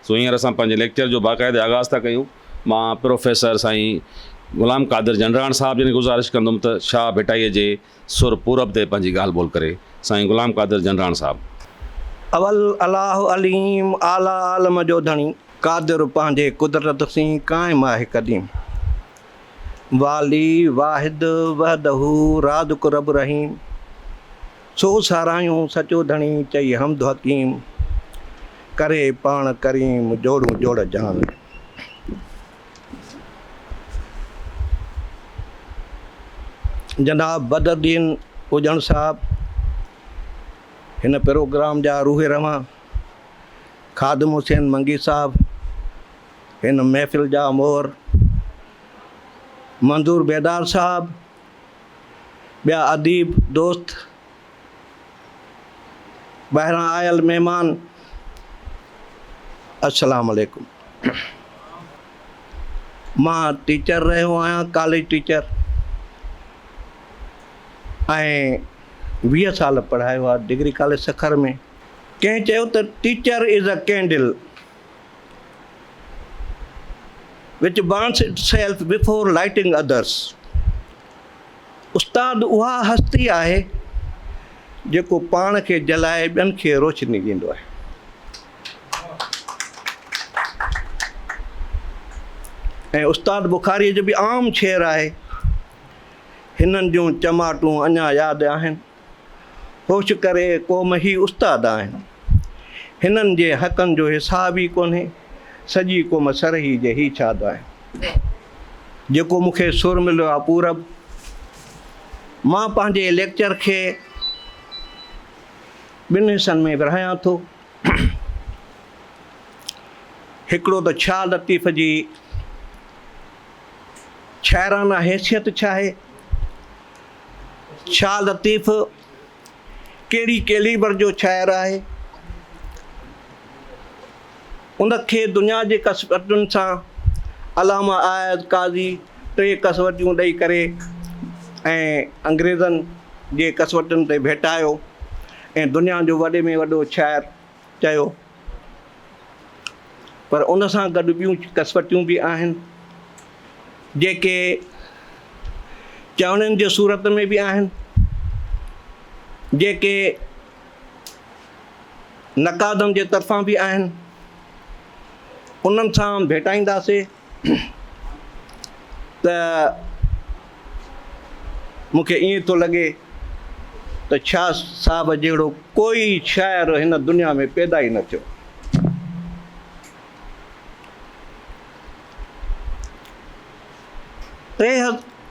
سو هينئر اسان پنهنجي ليڪچر جو باقاعدي آغاز ٿا ڪيون. مان پروفيسر سائين غلام قادر جنڊراڻ صاحب جن کي گذارش ڪندم ته شاهه ڀٽائيء جي سر پورب تي پنهنجي ڳالهه ٻولهه ڪري. سائين غلام قادر جنڊراڻ صاحب. اول الله عليم اعليٰ عالم جو ڌڻي. قادر پنهنجي قدرت سين قائم آهي قديم. والي واحد وحده رازق رب رحيم. سو ساراهيون سچو ڌڻي چئي حمد حڪيم. ڪري پاڻ ڪريم جوڙون جوڙ جهان ۾. جناب بدرالدين اجڻ صاحب هن پروگرام جا روح روان، خادم حسين منگي صاحب هن محفل جا مور، منظور بيدار صاحب، ٻيا اديب دوست، ٻاهران آيل مهمان، السلام عليڪم. مان ٽيچر رهيو آهيان ڪاليج ٽيچر ۽ 20 سال پڙهايو آهي ڊگري ڪاليج سکر ۾. ڪنهن چيو ته teacher is a candle which burns itself before lighting others. استاد اها هستي آهي جيڪو پاڻ کي جلائي ٻين کي روشني ڏيندو آهي. ۽ استاد بخاريء جو به عام شعر آهي، هنن جون چماٽون اڃا ياد آهن، هوش ڪري قوم هي استاد آهن. هنن جي حقن جو حساب ئي ڪونهي، سڄي قوم سرهي جي هي ڇاد آهن. جيڪو مون کي سر مليو آهي پورب، مان پنهنجي ليڪچر کي ٻن حصن ۾ ورهايان ٿو. هڪڙو ته شاهه لطيف جي شاعرانه حيثيت ڇا آهي؟ شاهه لطيف ڪهڙي ڪيليبر جو شاعر آهي؟ ان کي دنيا جي ڪسوٽين سان علامه اياز قاضي ٽي ڪسوٽيون ڏئي ڪري ۽ انگريزن جي ڪسوٽين تي ڀيٽايو ۽ دنيا جو وڏي ۾ وڏو شاعر چيو پر ان سان گڏ ٻيون ڪسوٽيون به آهن جيڪي چوڻين جي صورت ۾ به آهن جيڪي نقادن جي طرفان به آهن انهن سان ڀيٽائينداسي ته مون کي ائين ٿو لڳي ته شاهه صاحب جهڙو ڪوئي شاعر هن دنيا ۾ پيدا ئي نه ٿيو.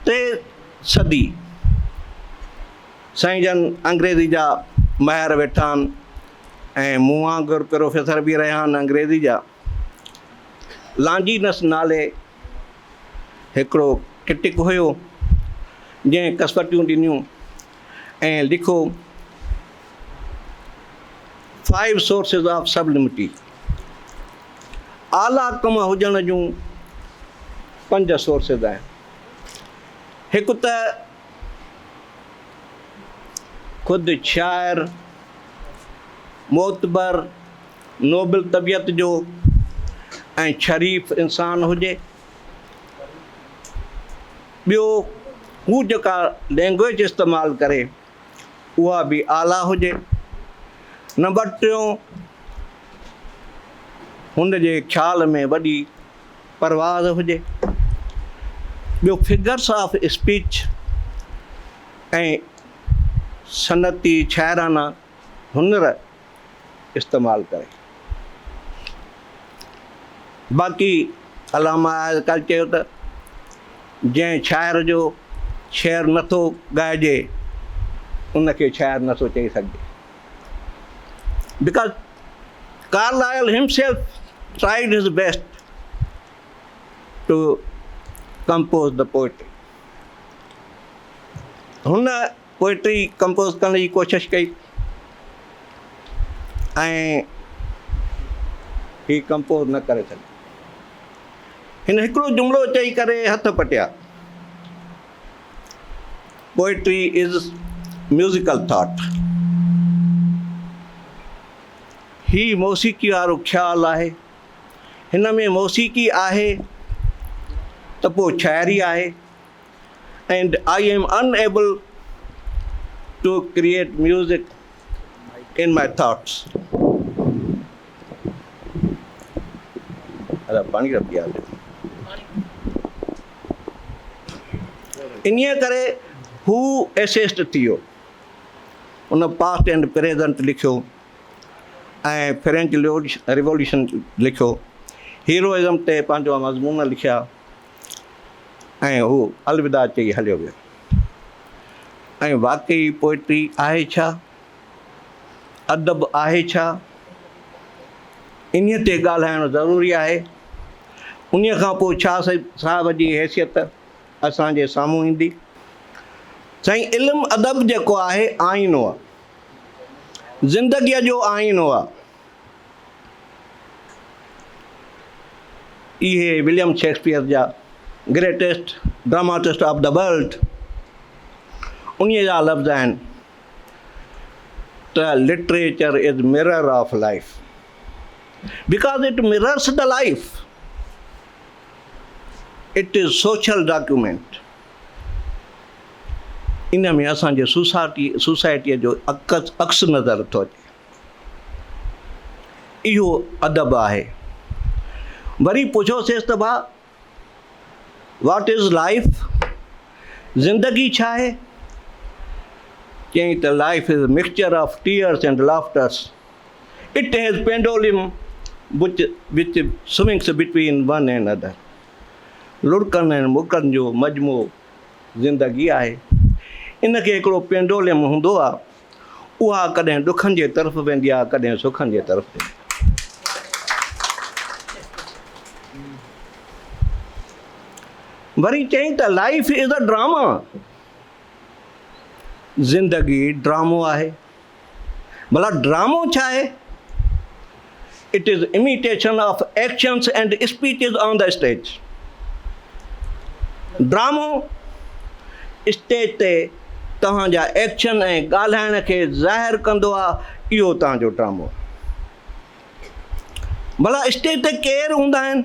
ٽي صدي سائين جن انگريزي جا ماهر ويٺا آهن ۽ مون وانگر پروفيسر به رهيا آهن انگريزي جا. لانجينس نالي هڪڙو ڪرٽڪ هيو، جنهن ڪسوٽيون ڏنيون ۽ لکيو فائيو سورسز آف سبلمٽي، اعليٰ ڪم هجڻ جون پنج سورسز آهن. هڪ ته خود شاعر معتبر نوبل طبيعت جو ۽ شريف انسان هجي. ٻيو هو جيڪا لينگويج استعمال ڪري اها به اعليٰ هجي. نمبر ٽيون هن جي خيال ۾ وڏي پرواز هجي. ٻيو فگرس آف اسپيچ ۽ صنعتي شاعرانه هنر استعمال ڪري. باقي علامه اياز ڪالهه چيو ته جنهن شاعر جو شعر نٿو ڳائجي ان کي شاعر نٿو چئي سگهجي. Because Carlyle himself tried his best to compose the poetry. هن پوئٽري ڪمپوز ڪرڻ جي ڪوشش ڪئي ۽ هي ڪمپوز نه ڪري سگهيو. هن هڪڙو جملو چئي ڪري هٿ پٽيا، پوئٽري از ميوزيڪل ٿاٽ. هي موسيقي وارو خيال آهي. هن ۾ موسيقي آهي ته پوء شاعري آهي and I am unable to create music in my thoughts. ادا پاڻي ته پيار ڏيو. انهيء ڪري هو ايسيسٽ ٿي ويو. ان پاسٽ اينڊ پريزنٽ لکيو ۽ فرينچ ريوليوشن لکيو. هيروئزم تي پنهنجا مضمون لکيا ۽ هو الوداع چئي هليو ويو. ۽ واقعي پوئٽري آهي ڇا؟ ادب آهي ڇا؟ انهيء تي ڳالهائڻ ضروري آهي. انهيء کان پوء شاهه صاحب جي حيثيت اسان جي سامهون ايندي. سائين علم ادب جيڪو آهي آئينو آ. زندگيء جو آئينو آ. اهي وليم شيڪسپيئر جا greatest dramatist of the world انهيء جا لفظ آهن ته literature is mirror of life because it mirrors the life. It is social document ان ۾ اسان جي سوسائٽيء جو عڪس نظر ٿو اچي. اهو ادب آهي. وري پڇيوسيس ته ڀاء what is life زندگي ڇا آهي؟ چيائين ته life is mixture of tears and laughters. It has pendulum which which swings between one and other. لڙڪن ۽ مرڪن جو مجموعو زندگي آهي. ان کي هڪڙو پينڊوليم هوندو آ، اها ڪڏهن ڏکن جي طرف ويندي آ، ڪڏهن سکن جي طرف ويندي آ. وري چيائين ته لائيف is a drama, زندگي ڊرامو آهي. ڀلا ڊرامو ڇا آهي؟ It is imitation of actions and speeches on the stage. ڊرامو اسٽيج تي توهان جا ايڪشن ۽ ڳالهائڻ کي ظاهر ڪندو آهي اهو توهان جو ڊرامو آهي. ڀلا اسٽيج تي ڪير هوندا آهن؟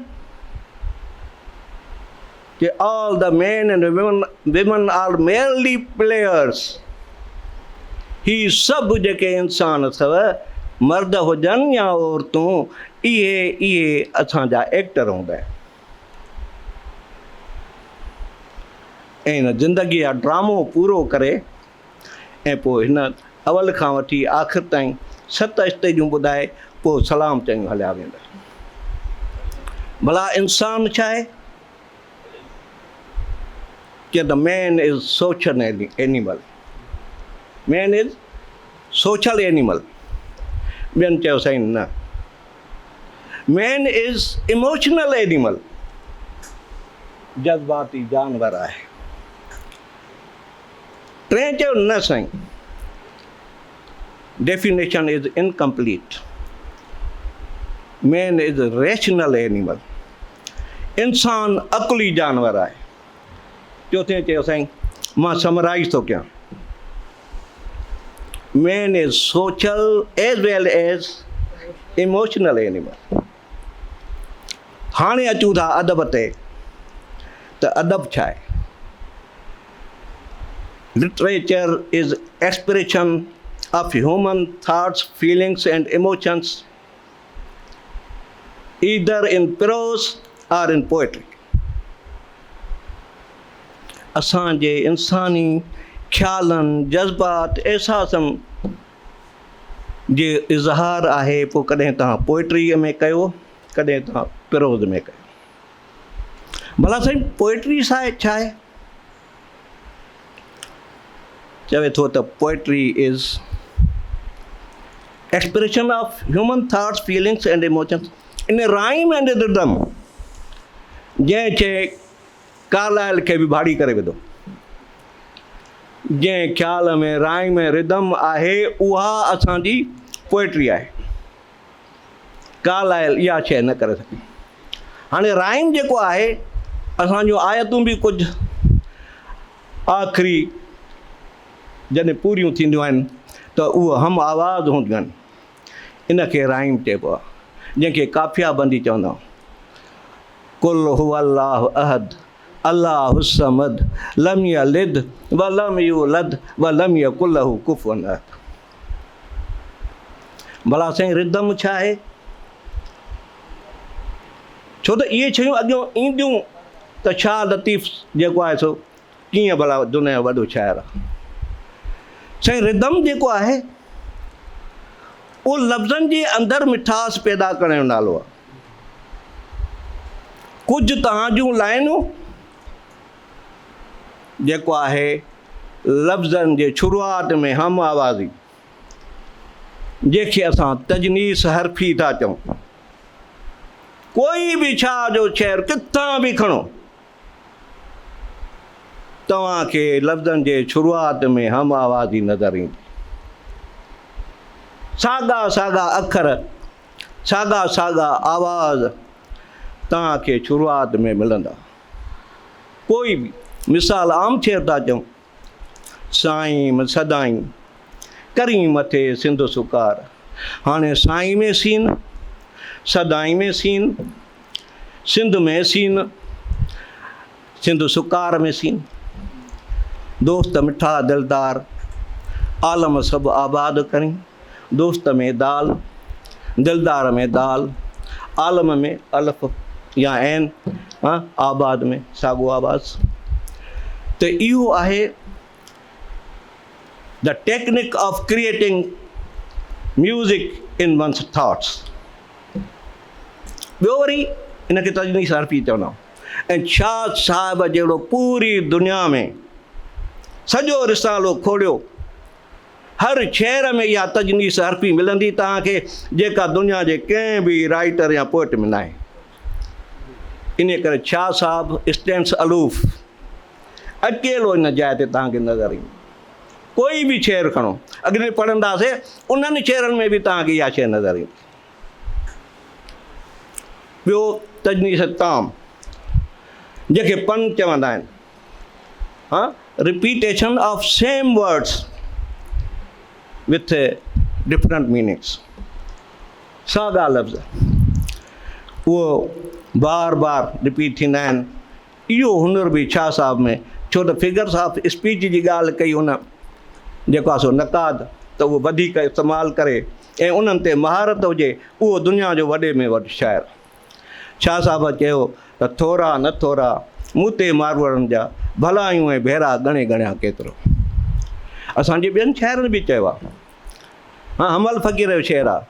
چي all the men and women are merely players هي سڀ جيڪي انسان اٿو مرد هجن يا عورتون اهي اهي اسان جا ايڪٽر هوندا آهن ۽ هن زندگي جا ڊرامو پورو ڪري ۽ پوء هن اول کان وٺي آخر تائين ست اسٽيجون ٻڌائي پوء سلام چيون هليا ويندا. ڀلا انسان ڇا آهي؟ چي ته man is social animal. Man is social animal. ٻين چيو سائين نه. مين از ايموشنل اينيمل. جذباتي جانور آهي. ٽئين چيو نه سائين definition is incomplete man is rational animal انسان عقلي جانور آهي. چوٿين چيو سائين مان سمرائيز ٿو ڪيان man is social as well as emotional animal. هاڻي اچون ٿا ادب تي ته ادب ڇا آهي؟ Literature is expression of human thoughts, feelings and emotions either in prose or in poetry. اسان جي انساني خيالن، جذبات، احساسن جي اظهار آهي پوء ڪڏهن توهان پوئٽريء ۾ ڪيو ڪڏهن توهان پروز ۾ ڪيو. ڀلا سائين پوئٽري ڇا آهي؟ چوي ٿو ته poetry is expression of human thoughts, feelings and emotions in rhyme and rhythm. جنهن شيء ڪارلائل کي به ڀاڙي ڪري وڌو. جنهن خيال ۾ رائم ۽ ردم آهي اها اسان جي پوئٽري آهي. ڪارلائل اها شيء نه ڪري سگهيو. هاڻي رائم جيڪو آهي اسان جون آيتون به ڪجهه آخري جڏهن پوريون ٿينديون آهن ته اهو هم آواز هونديون آهن. ان کي رائم چئبو آهي جنهن کي قافيه بندي چوندا آهيون. قل هو الله احد الله الصمد لم يلد ولم يولد ولم يڪن له ڪفوا احد. ڀلا سائين ردم ڇا آهي؟ ڇو ته اهي شيون اڳيون اينديون ته شاهه لطيف جيڪو آهي سو ڪيئن ڀلا دنيا جو وڏو شاعر آهي. سائين ردم جيڪو آهي اهو لفظن جي اندر مٺاس پيدا ڪرڻ جو نالو آهي. ڪجهه توهان جون لائنون جيڪو آهي لفظن جي شروعات ۾ هم آوازي جنهن کي اسان تجنيس حرفي ٿا چئون. ڪوئي به شاهه جو شعر ڪٿان به کڻو توهان کي لفظن جي شروعات ۾ هم آوازي نظر ايندي. ساڳا ساڳا اکر، ساڳا ساڳا آواز توهان کي شروعات ۾ ملندا. ڪوئي به مثال عام شعر ٿا چئون. سائين م سدائين، ڪرين مٿي سنڌ سڪار. هاڻي سائين ۾ سين، سدائين ۾ سين، سنڌ ۾ سين، سنڌ سڪار ۾ سين. دوست مٺا دلدار، عالم سڀ آباد ڪرين. دوست ۾ دال، دلدار ۾ دال، عالم ۾ الف يا عين، آباد ۾ ساڳو آواز. ته اهو آهي the technique of creating music in one's thoughts. ٻيو وري ان کي تجنيس حرفي چوندا آهن ۽ شاهه صاحب جهڙو پوري دنيا ۾ سڄو رسالو کوڙيو هر شعر ۾ اها تجنيس حرفي ملندي توهان کي جيڪا دنيا جي ڪنهن به رائيٽر يا پوئٽ ۾ ناهي. انهيء ڪري شاهه صاحب اسٽينڊس الوف، اڪيلو ان جاء تي توهان کي نظر ايندو. ڪوئي به شعر کڻو، اڳتي پڙهنداسين انهن شعرن ۾ به توهان کي اها شيء نظر ايندي. ٻيو تجنيس تام جنهن کي پن چوندا آهن. ها repetition of same words with different meanings ساڳا لفظ اهو بار بار رپيٽ ٿيندا آهن اهو هنر به شاهه صاحب ۾ ڇو ته فگرس آف اسپيچ جي ڳالهه ڪئي هن جيڪو آهي سو نقاد ته اهو وڌيڪ استعمال ڪري ۽ انهن تي مهارت هجي اهو دنيا جو وڏي ۾ وڏو شاعر شاهه صاحب چيو ته ٿورا نه ٿورا، مون تي ماروئڙن جا ڀلايون ۽ ڀيرا ڳڻي ڳڻيان ڪيترو. اسان جي ٻين شاعرن به چيو آهي. ها حمل فقير جو شعر آهي.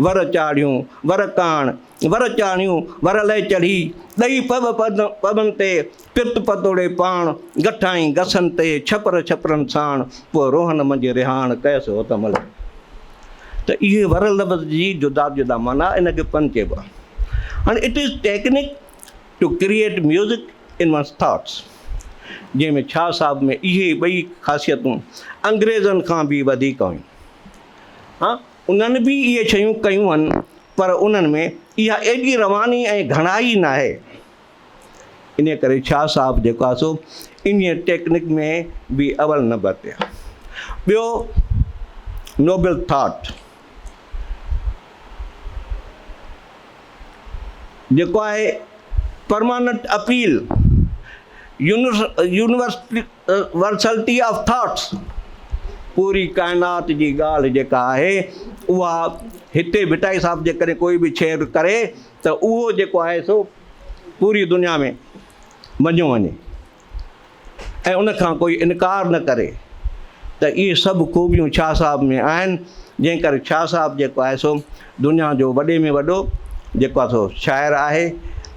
ور چاڙهيون، ور ڪاڻ، ور چاڙهيون، ور لئه چڙهي، ڏئي پٻ پٻن تي، پرت پتوڙي پاڻ، گٺائين گسن تي، ڇپر ڇپرن ساڻ، پوء روهن منجهه رهاڻ، ڪيس هوت مل. ته اهي ور لفظ جي جدا جدا معنيٰ ان کي پن چئبو آهي. هاڻي it is technique to create music in one's thoughts جنهن ۾ شاهه صاحب ۾ اهي ٻئي خاصيتون انگريزن کان به وڌيڪ هيون. ها انهن به اهي شيون ڪيون آهن پر انهن ۾ اها ايڏي رواني ۽ گهڻائي ناهي. انهيء ڪري شاهه صاحب جيڪو آهي سو انهيء ٽيڪنڪ ۾ به اول نمبر تي آهي. ٻيو نوبل ٿاٽ جيڪو آهي permanent appeal, universality of thoughts, پوري ڪائنات جي ڳالهه جيڪا آهي اها هتي ڀٽائي صاحب جيڪڏهن ڪوئي به شعر ڪري ته اهو جيڪو آهي سو پوري دنيا ۾ مڃيو وڃي ۽ ان کان ڪوئي انڪار نه ڪري ته اهي سڀ خوبيون شاهه صاحب ۾ آهن جنهن ڪري شاهه صاحب جيڪو آهي سو دنيا جو وڏي ۾ وڏو جيڪو آهي سو شاعر آهي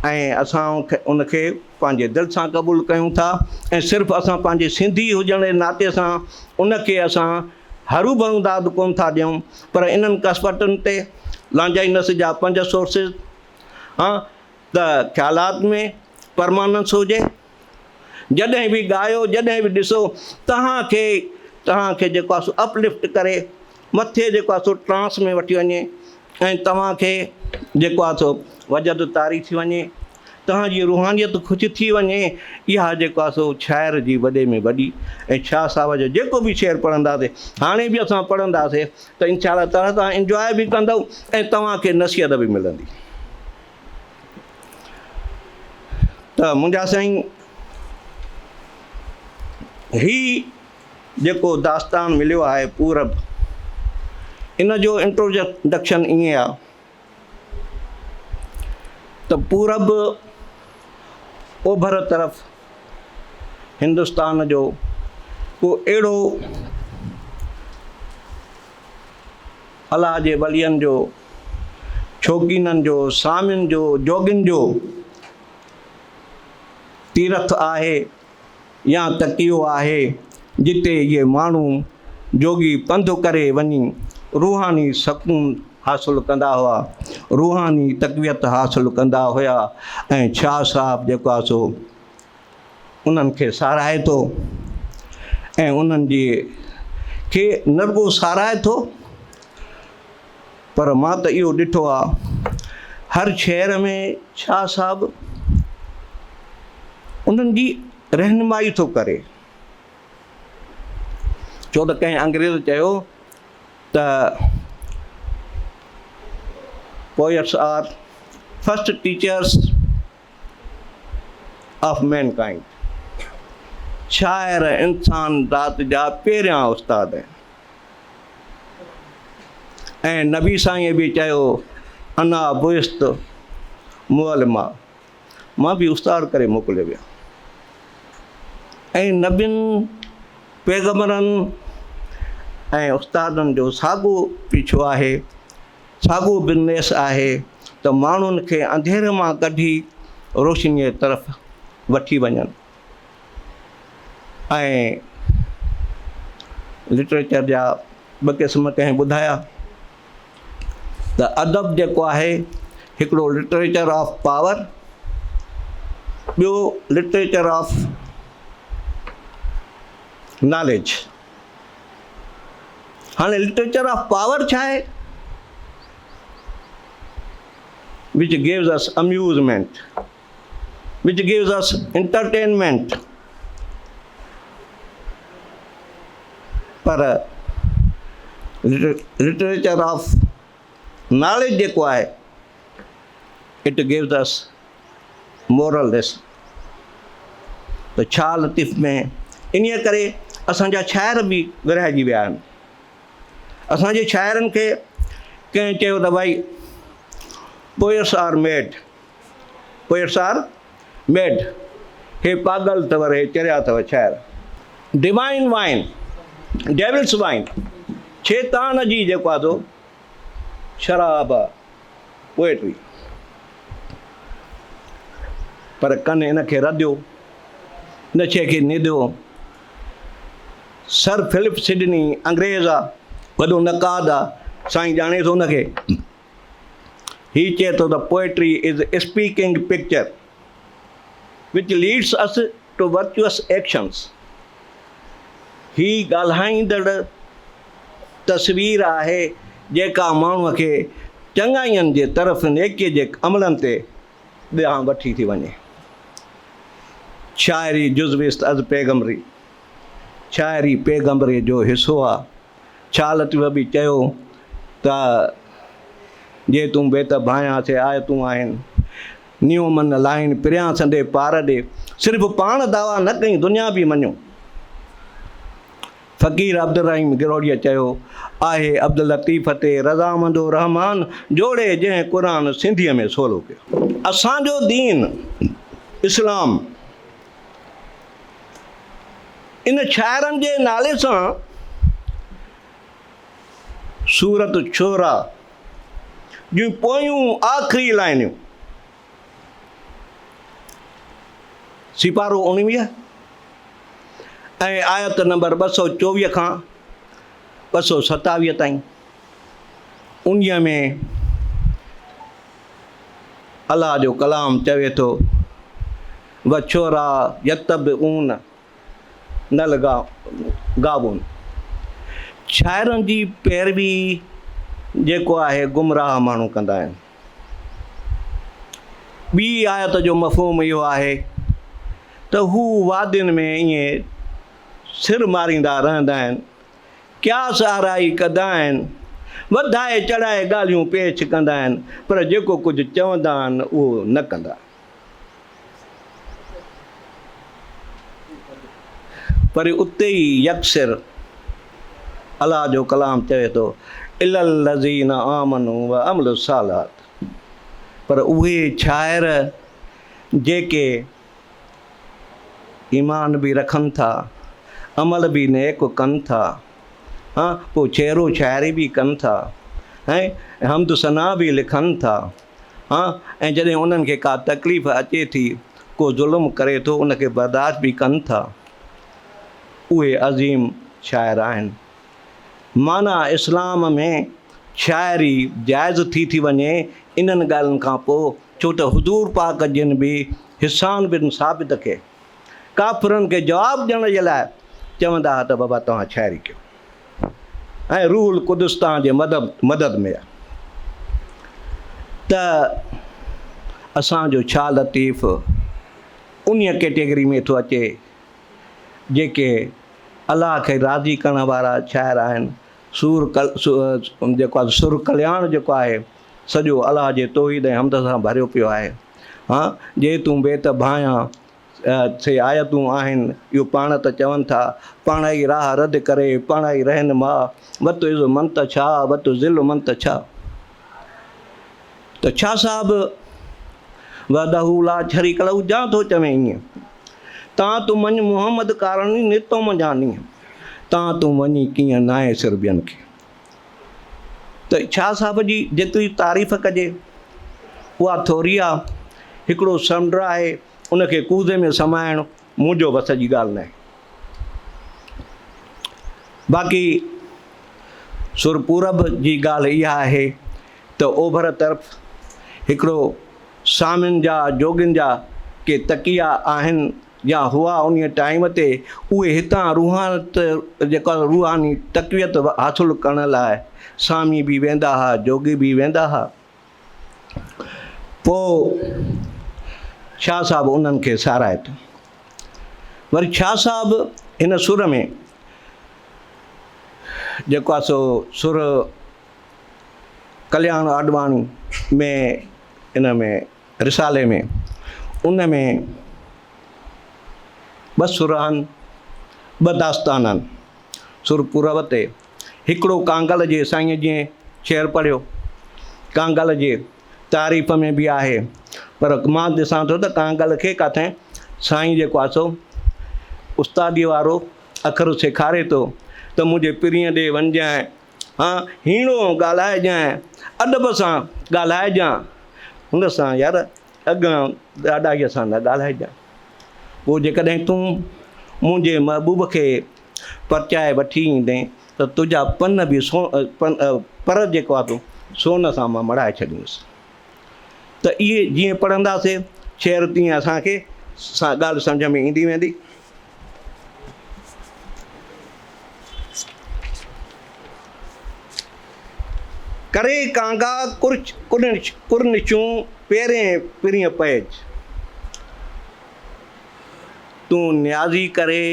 ۽ اسان ان کي پنهنجي دل سان قبول ڪيون ٿا ۽ صرف اسان پنهنجي سنڌي هجڻ جي ناتي سان ان کي اسان هروڀرو داد ڪونه ٿا ڏيون پر انهن ڪسوٽن تي لانجائينس جا پنج سورسز ها ته خيالات ۾ پرماننس هجي جڏهن به ڳايو جڏهن به ڏسو توهان کي توهان کي جيڪو آهي سو اپ لفٽ ڪري مٿي جيڪو آهي سو ٽرانس ۾ وٺي وڃي ۽ توهان کي جيڪو آهي سو وجد طاري ٿي وڃي توهان جي روحانيت خوش ٿي وڃي، اها جيڪو آهي سو شاعر جي وڏي ۾ وڏي ۽ شاهه صاحب جو جيڪو به شعر پڙهنداسين، هاڻي به اسان پڙهنداسين ته انشاء الله تعاليٰ توهان انجواء به ڪندؤ ۽ توهان کي نصيحت به ملندي. ته منهنجا سائين هي جيڪو داستان مليو آهي پورب ان جو انٽروڊڪشن ائين آ ته پورب اوڀر طرف هندستان جو ڪو اهڙو الله جي ولين جو، ڇوڪينن جو، سامين جو، جوڳين جو تيرٿ آهي يا تڪيو آهي، جتي اهي ماڻهو جوڳي پنڌ ڪري وڃي روحاني سڪون حاصل ڪندا هئا، روحاني تقويت حاصل ڪندا هيا ۽ شاهه صاحب جيڪو آهي سو انهن کي ساراهي ٿو ۽ انهن جي کي نه رڳو ساراهي ٿو پر مان ته اهو ڏٺو آ هر شهر ۾ شاهه صاحب انهن جي رهنمائي ٿو ڪري ڇو ته ڪنهن انگريز چيو ته poets are first teachers of mankind شاعر انسان ذات جا پهريان استاد آهن ۽ نبي سائينء به چيو انا بعثت معلما مان به استاد ڪري موڪليو ويو ۽ نبين پيغمبرن ۽ استادن جو ساڳو پيڇو آهي ساڳو بزنيس آهي ته ماڻهن کي انڌيري مان ڪڍي روشنيء طرف وٺي وڃن ۽ لٽريچر جا ٻه قسم ڪنهن ٻڌايا ته ادب جيڪو آهي هڪڙو لٽريچر آف پاور ٻيو لٽريچر آف ناليج. هاڻي لٽريچر آف پاور ڇا آهي؟ Which gives us amusement, which gives us entertainment. Per literature of knowledge جيڪو آهي it gives us moral lesson. ته ڇا لطيف ۾ انهيء ڪري اسان جا شاعر به ورهائجي ويا آهن. اسان جي شاعرن کي ڪنهن چيو ته ڀائي poets are mad, poets are mad, هي پاڳل اٿو هي چريا اٿو شاعر. ڊوائن وائن، ڊيولس وائن، شيطان جي جيڪو آهي سو شراب آ، پوئٽري. پر ڪن ان کي رديو، نشي کي ننديو. سر فلپ سڊني انگريز آ، وڏو نقاد آ، سائين ڄاڻي ٿو ان کي. هي چئي ٿو ته poetry is speaking picture which leads us to virtuous actions. هي ڳالهائيندڙ تصوير آهي جيڪا ماڻهوء کي چڱاين جي طرف نيڪيء جي عملن تي ڏانهن وٺي ٿي وڃي. شاعري جزو است از پيغمبري، شاعري پيغمبريء جو حصو آ. شاهه لطيف به چيو ته جي تون بيت ڀانيان سي آيتون آهن، نيو من لاهين پريان سندي پار ڏي. صرف پاڻ دعويٰ نه ڪئي دنيا به مڃيو. فقير عبدالرحيم گروهڙيء چيو آهي عبداللطيف تي رضامندو رحمان جوڙي جنهن قرآن سنڌيء ۾ سولو ڪيو. اسان جو دين اسلام ان شاعرن جي نالي سان سورة الشعراء جون پويون آخري لائنيون سيپارو 19 ۽ آيت نمبر 224 کان 227 تائين انهيء ۾ الله جو ڪلام چوي ٿو وڇورا يتبعون نه الغاوون شاعرن جي پيروي جيڪو آهي گمراهه ماڻهو ڪندا آهن. ٻي آيت جو مفهوم اهو آهي ته هو وادين ۾ ائين سر ماريندا رهندا آهن، قياس آرائي ڪندا آهن، وڌائي چڙهائي ڳالهيون پيش ڪندا آهن، پر جيڪو ڪجهه چوندا آهن اهو نه ڪندا آهن. پر اتي ئي يڪسر الله جو ڪلام چوي ٿو، الا الذين آمنوا وعملوا الصالحات پر اهي شاعر جيڪي ايمان به رکن ٿا، عمل به نيڪ ڪن ٿا، ها پوء شعر و شاعري به ڪن ٿا ۽ حمد ثنا به لکن ٿا، ها ۽ جڏهن انهن کي ڪا تڪليف اچي ٿي، ڪو ظلم ڪري ٿو، ان کي برداشت به ڪن ٿا. اهي عظيم شاعر آهن. معنيٰ اسلام ۾ شاعري جائز ٿي ٿي وڃي انهن ڳالهين کان پوء، ڇو ته حضور پاڪ جن به حسان بن ثابت کي ڪافرن کي جواب ڏيڻ جي لاء چوندا ها ته بابا توهان شاعري ڪيو ۽ روح القدس توهان جي مدد مدد ۾ آهي ته اسان جو شاهه لطيف انهيء ڪيٽيگري ۾ ٿو اچي جيڪي الله کي راضي ڪرڻ وارا شاعر آهن. سور جيڪو آهي سر ڪلياڻ جيڪو آهي سڄو الله جي توحيد ۽ حمد سان ڀريو پيو آهي. ها جي تون بيت ڀانئيان سي آيتون آهن اهو پاڻ ته چون ٿا پاڻ ئي راهه رد ڪري پاڻ ئي رهنما وت عز من تشاء وت ذل من تشاء. ته ڇا صاحب وحده لا شريڪ له جان ٿو چوين ائين تان تون مڃ محمد ڪارڻ نتو منجهان نينهن تان تون وڃي ڪيئن نانء سر ٻين کي ته ڇا صاحب جي جيتري تعريف ڪجي اها ٿوري آ هڪڙو سمنڊ آهي ان کي ڪوزي ۾ سمائڻ منهنجو وس جي ڳالهه ناهي باقي سر پورب جي ڳالهه اها آهي ته اوڀر طرف هڪڙو سامين جا جوڳين جا ڪي تڪيا آهن يا هئا انهيء ٽائيم تي اهي هتان روحانت جيڪا روحاني تقويت حاصل ڪرڻ لاء سامي به ويندا ها جوڳي به ويندا ها پوء شاهه صاحب انهن کي ساراهي ٿو وري شاهه صاحب هن سر ۾ جيڪو آهي سو سر ڪلياڻ آڏواڻي ۾ ان ۾ رسالي ۾ ان ۾ ٻه سر آهن ٻه داستان آهن سر پورب تي هڪڙو ڪانگل جي سائينء جيئن شعر پڙهيو ڪانگل جي تعريف ۾ به آهي پر مان ڏسان ٿو ته ڪانگل کي ڪاٿي سائين جيڪو آهي سو استادي وارو اکر سيکاري ٿو ته منهنجي پرينء ڏي وڃجانء ها هيڻو ڳالهائجانء، ادب سان ڳالهائجان، هن سان يار اڳيان ڏاڏائيء سان نه ڳالهائجان. پوء جيڪڏهن تون منهنجي محبوب کي پرچائي وٺي ايندين ته تنهنجا پن به سو پر جيڪو آهي سو سون سان مان مڙهائي ڇڏيندس. ته اهي جيئن پڙهنداسين شعر تيئن اسان کي ڳالهه سمجهه ۾ ايندي ويندي. ڪري ڪانگا ڪرنشون پيرين پرينء پئج. تون نيازي ڪري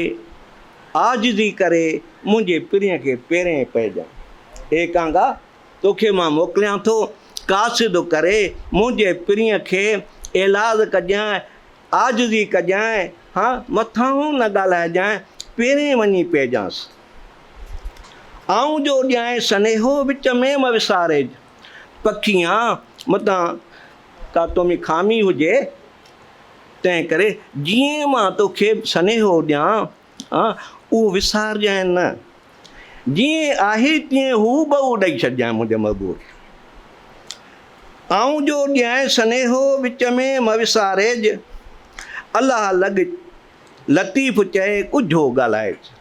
عاجزي ڪري منهنجي پرينء کي پيرين پئجان. اي ڪانگا! توکي مان موڪليان ٿو، قاصد ڪري منهنجي پرينء کي ايلاز ڪجانء، عاجزي ڪجانء، ها مٿانهون نه ڳالهائجانء، پيرين وڃي پئجانس. آئون جو ڏيانء سنيهو وچ ۾ م وساريج. پکي آن، متان ڪا تو ۾ خامي هجي، تنهن ڪري جيئن مان توکي سنيهو ڏيان، اهو وسارجانء نه. جيئن آهي تيئن هوبهو ڏئي ڇڏجانء منهنجي محبوب کي. آئون جو ڏيانء سنيهو وچ ۾ م وساريج، الله لڳ لطيف چئي ڳجهو ڳالهائج.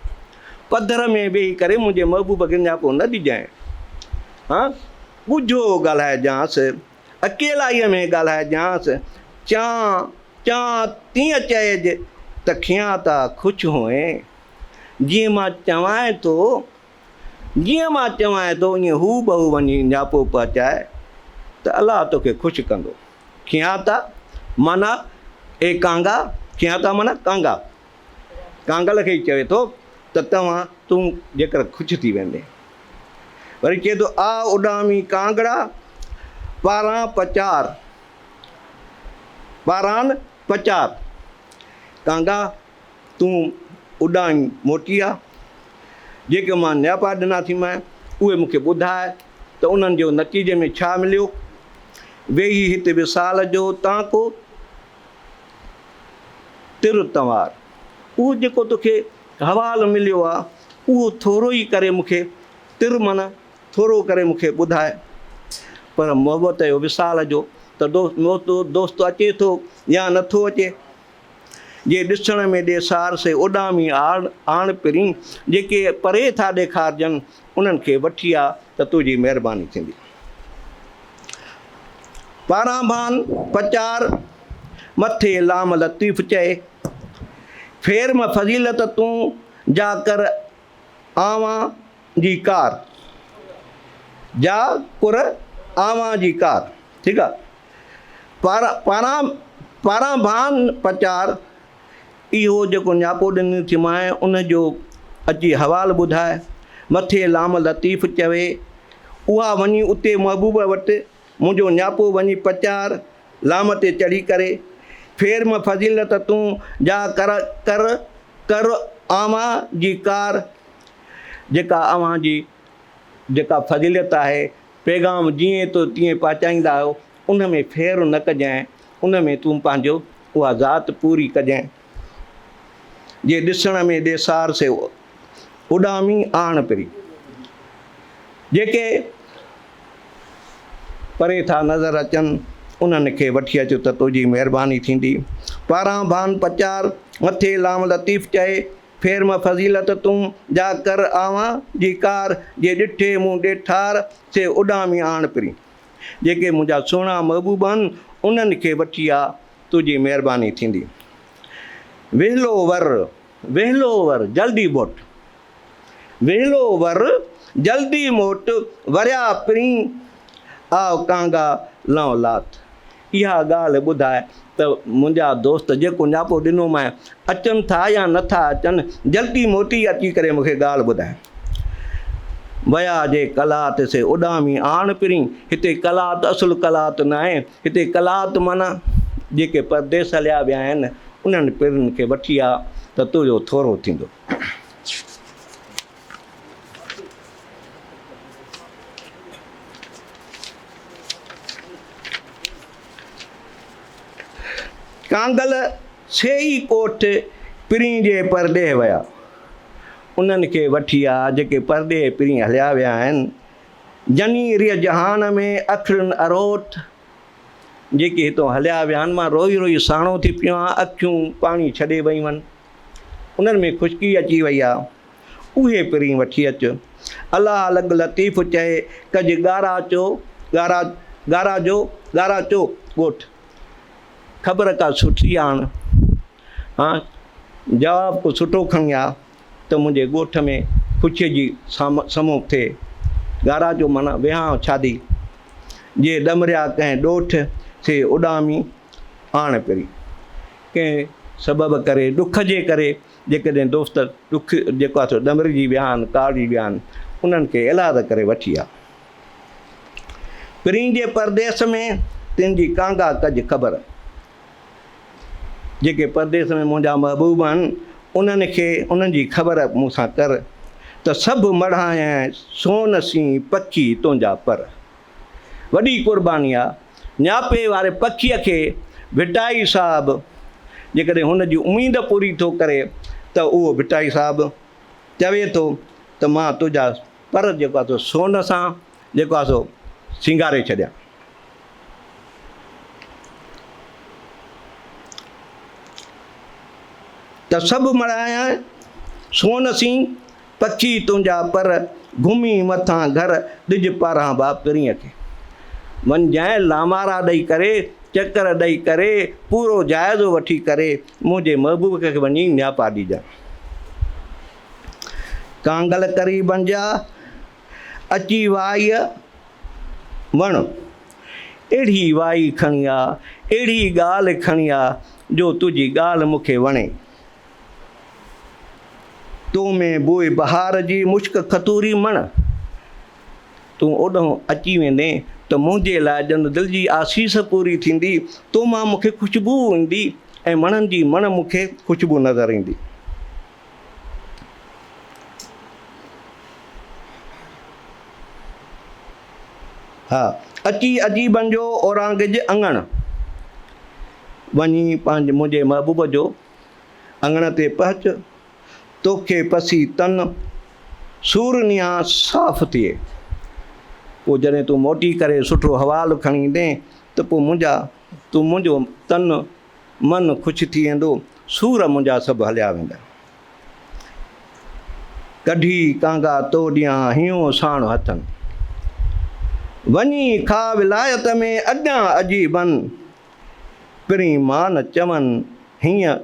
پڌر ۾ ويهي ڪري منهنجي محبوب کي نياپو نه ڏجانء. ها ڳجهو ڳالهائجانس، اڪيلائيء ۾ ڳالهائجانس، چان چان تيئن چئج ته کيان تا خوش هئين. جيئن مان چوانء ٿو، جيئن مان چوانء ٿو ائين هوبهو وڃي نياپو پهچاء ته الله توکي خوش ڪندو. کيانتا معنيٰ اي ڪانگا، کيانتا معنيٰ ڪانگا. ڪانگل کي ئي چوي ٿو ته توهان، تون جيڪر خوش ٿي ويندين. وري چئي ٿو آ اڏامي ڪانگڙا، پاران پچار، پاران پچار. ڪانگا! تون اڏامي موٽي آ. جيڪي مان نياپا ڏنا ٿي مانء، اهي مون کي ٻڌاء ته انهن جو نتيجي ۾ ڇا مليو. ويهي هت وصال جو تان ڪو تر تنوار. اهو جيڪو توکي حوال مليو آ، اهو ٿورو ئي ڪري مون کي تر معنيٰ ٿورو ڪري مون کي ٻڌاء. پر محبت جو وصال جو ته دوست اچي ٿو يا نٿو اچي. جي ڏسڻ ۾ ڏيسار سي اڏامي آڻ پرين، جيڪي پري ٿا ڏيکارجن، انهن کي وٺي آ ته تنهنجي مهرباني ٿيندي. پاران ڀان پچار، مٿي لام لطيف چئي، ڦير م فضيلت تون، جا ڪر آوان جي ڪار، جا ڪر آوان جي ڪار، ٺيڪ آ. پاران پاران ڀان پچار، اهو جيڪو نياپو ڏنو ٿي مانء، ان جو اچي حوال ٻڌاء. مٿي لام لطيف چوي، اها وڃي اتي محبوب وٽ منهنجو نياپو وڃي پچار، لام تي چڙهي ڪري. ڦير م فضيلت تون، جا ڪر ڪر ڪر آوان جي ڪار، جيڪا اوهان جي جيڪا فضيلت آهي، پيغام جيئن تو تيئن پهچائيندا آهيو، ان ۾ ڦير نه ڪجانء، ان ۾ تون پنهنجو اها ذات پوري ڪجانء، جي ڏسڻ ۾ ڏيسار سي اڏامي آڻ پري. جيڪي پري ٿا نظر اچن، انهن کي وٺي اچ ته تنهنجي مهرباني ٿيندي. پاران ڀان پچار، مٿي لام لطيف چئي، ڦير م فضيلت تون، جا ڪر آوان جي ڪار، جي ڏٺي مون ڏيٺار، سي اڏامي آڻ پرين. جيڪي منهنجا سهڻا محبوب آهن، انهن کي وٺي آ، تنهنجي مهرباني ٿيندي. وهلو ور، وهلو ور، جلدي موٽ. وهلو ور، جلدي موٽ، وريا پرين، آء ڪانگا لئون لات. اها ڳالهه ٻڌاء ته منهنجا دوست جيڪو نياپو ڏنومانء اچن ٿا يا نه ٿا اچن، جلدي موٽي اچي ڪري مون کي ڳالهه ٻڌاء. ويا جي قلات سي اڏامي آڻ پرين، هتي قلات اصل قلات ناهي، هتي قلات معنيٰ جيڪي پرديس هليا ويا آهن، انهن پرين کي وٺي آ ته تنهنجو ٿورو ٿيندو. ڪانگل سي ئي ڪوٺ پرين جي پرڏيهه ويا. انهن کي وٺي آ جيڪي پرڏيهه پرين هليا ويا آهن. جني ريء جهان ۾ اکڙين اروٽ جيڪي هتون هليا ويا آهن. مان روئي روئي ساڻو ٿي پيو آهيان. اکيون پاڻي ڇڏي ويون آهن. انهن ۾ خشڪي اچي وئي آ. اهي پرين وٺي اچ. الله لڳ لطيف چئي، ڪج ڳارا چو، ڳارا، ڳارا جو، ڳارا چو، ڳوٺ. خبر ڪا سٺي آڻ. ها، جواب ڪو سٺو کڻي آ ته منهنجي ڳوٺ ۾ خوشيء جي سمو ٿئي. ڳارا چو معنيٰ ويهانء شادي. جي ڏمريا ڪنهن ڏوٺ، سي اڏامي آڻ پرين. ڪنهن سبب ڪري، ڏک جي ڪري جيڪڏهن دوست ڏک جيڪو آهي سو ڏمرجي ويا آهن، ڪاوڙجي ويا آهن، انهن کي ايلاز ڪري وٺي آ. پرين جي پرديس ۾ تن جي ڪانگا ڪج خبر. جيڪي پرديس ۾ منهنجا محبوب آهن، انهن کي انهن جي خبر مون سان ڪر ته سڀ مڙهايانء سون سين پکي تنهنجا پر. وڏي قرباني آ. نياپي واري پکيء کي ڀٽائي صاحب جيڪڏهن هن جي اميد پوري ٿو ڪري ته اهو ڀٽائي صاحب چوي ٿو ته مان تنهنجا پر جيڪو آ سو سون سان جيڪو آ سو سينگاري ڇڏيان. ته سڀ مڙهايان سون سين پکي تنهنجا پر گهمي مٿان گهر ڏج پاران با پرينء کي. وڃجانء لامارا ڏئي ڪري، چڪر ڏئي ڪري، پورو جائزو وٺي ڪري منهنجي محبوب کي وڃي نياپا ڏجان. ڪانگل قريبن جا، اچي وائيء وڻ. اهڙي وائي کڻي آ، اهڙي ڳالهه کڻي آ، جو تنهنجي ڳالهه مون کي وڻي. تو ۾ بوء بهار جي مشڪ کتوري مڻ. تون اوڏانهن اچي ويندين ته منهنجي لاء ڄڻ دل جي آسيس پوري ٿيندي. تو مان مون کي خوشبوء ايندي ۽ مڻن جي مڻ مون کي خوشبو نظر ايندي. ها، اچي عجيبن جو اورانگج اڱڻ. وڃي پنهنجي منهنجي محبوب جو اڱڻ تي پهچ، توکي پسي تن سور نيان صاف ٿئي. پوء جڏهن تون موٽي ڪري سٺو حوال کڻي ايندين ته پوء منهنجا تون منهنجو تن من خوش ٿي ويندو، سور منهنجا سڀ هليا ويندا. ڪڍي ڪانگا تو ڏيان هينئون ساڻ هٿن. وڃي کا ولايت ۾ اڳيان عجيبن. پرين مان چون هينئن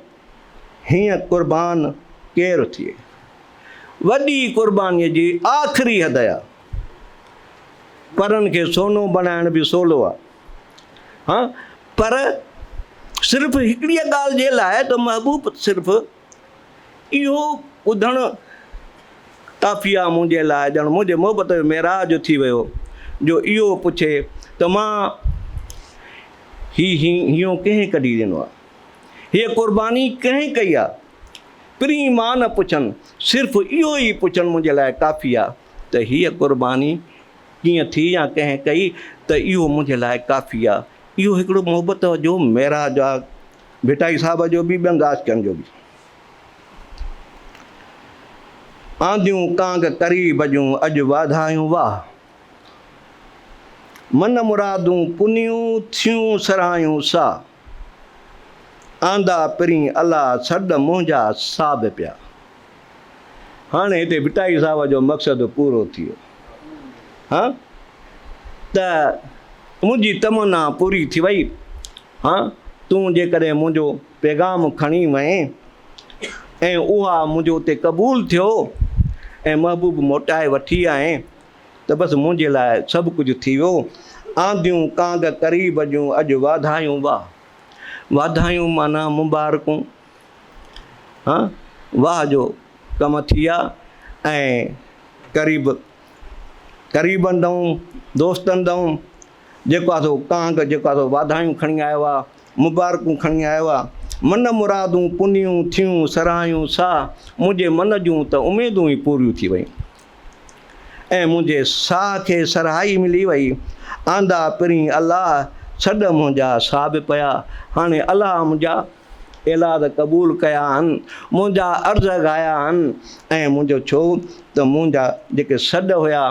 هينئن قربان ڪير ٿئي. وڏي قربانيء جي آخري حد آ. پرن کي سونو بڻائڻ به سولو آ. ها پر صرف هڪڙيء ڳالهه جي لاء ته محبوب صرف اهو ٻڌڻ ڪافي آ منهنجي لاء ڄڻ منهنجي محبت جو معراج ٿي ويو جو اهو پڇي ته مان هي هينئون ڪنهن ڪڍي ڏنو آ؟ هيء قرباني ڪنهن ڪئي آ؟ پرين مان نه پڇن، صرف اهو ئي پڇڻ منهنجي لاء ڪافي آ ته هيء قرباني ڪيئن ٿي يا ڪنهن ڪئي ته اهو منهنجي لاء ڪافي آ. اهو هڪڙو محبت جو معراج آ، ڀٽائي صاحب جو به ٻين عاشقن جو به. آنديون ڪانگ قريب جون اڄ واڌايون واهه. من مرادون پنيون ٿيون سرهايون سا. آندا پرين الا سڏ منهنجا سا به پيا. هاڻي هتي ڀٽائي صاحب جو مقصد پورو ٿي ويو. ها ته منهنجي تمنا پوري ٿي وئي. ها تون جيڪڏهن منهنجو پيغام کڻي وئين ۽ اها منهنجو اتي قبول ٿيو ۽ محبوب موٽائي وٺي آئين ته بس منهنجي لاء سڀ ڪجهه ٿي ويو. آنديون ڪانگ قريب جون اڄ واڌايون واهه. واڌايون معنيٰ مبارڪون. ها واهه جو ڪم ٿي ويا ۽ قريب قريبن ڏانهن دوستن ڏانهن جيڪو آ سو ڪانگ جيڪو آ سو واڌايون کڻي آيو آ، مبارڪون کڻي آيو آ. من مرادون پنيون ٿيون سرهايون سا، منهنجي من جون ته اميدون ئي پوريون ٿي ويون ۽ منهنجي ساهه کي سرهائي ملي وئي. آندا پرين الله سڏ منهنجا سا به پيا. هاڻي الله منهنجا ايلاز قبول ڪيا آهن، منهنجا عرض اگهايا آهن ۽ منهنجو ڇو ته منهنجا جيڪي سڏ هيا،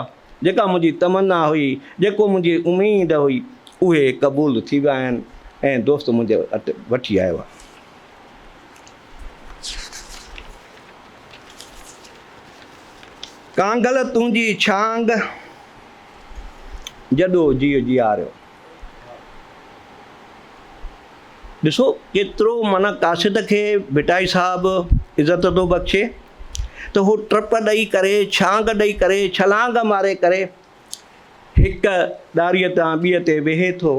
جيڪا منهنجي تمنا هئي، جيڪو منهنجي اميد هئي، اهي قبول ٿي ويا آهن ۽ دوست منهنجي وٽ وٺي آيو آهي. ڪانگل تنهنجي ڇانگ، جڏو جيء جياريو. ڏسو ڪيترو معنيٰ قاصد کي ڀٽائي صاحب عزت ٿو بخشي ته هو ٽپ ڏئي ڪري، ڇانگ ڏئي ڪري، ڇلانگ ماري ڪري هڪ ڏاريء تان ٻيء تي ويهي ٿو.